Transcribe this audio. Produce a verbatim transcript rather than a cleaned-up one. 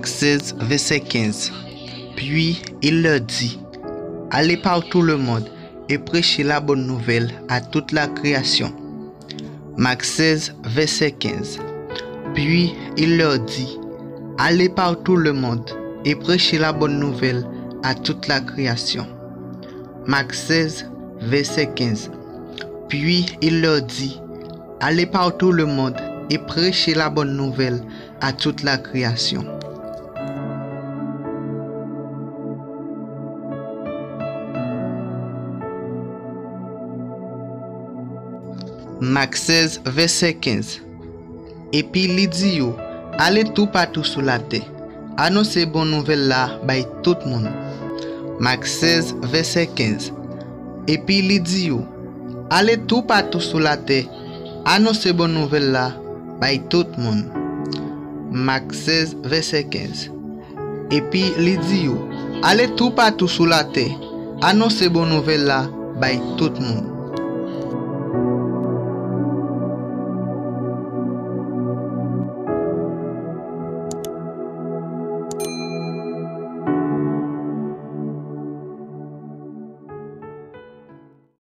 Seize, verset quinze. Puis il leur dit, allez par tout le monde et prêchez la bonne nouvelle à toute la création. Marc seize, verset quinze. Puis il leur dit, allez par tout le monde et prêchez la bonne nouvelle à toute la création. Marc seize, verset quinze. Puis il leur dit, allez par tout le monde et prêchez la bonne nouvelle à toute la création. Marc seize, verset quinze. Epi li di yo, ale toupatou sou latè, anonse bon nouvèl la bay tout moun. Marc seize, verset quinze. Epi li di yo, ale toupatou sou latè, anonse bon nouvèl la bay tout moun. Marc seize, verset quinze. Epi li di yo, ale toupatou sou latè, anonse bon nouvèl la bay tout moun.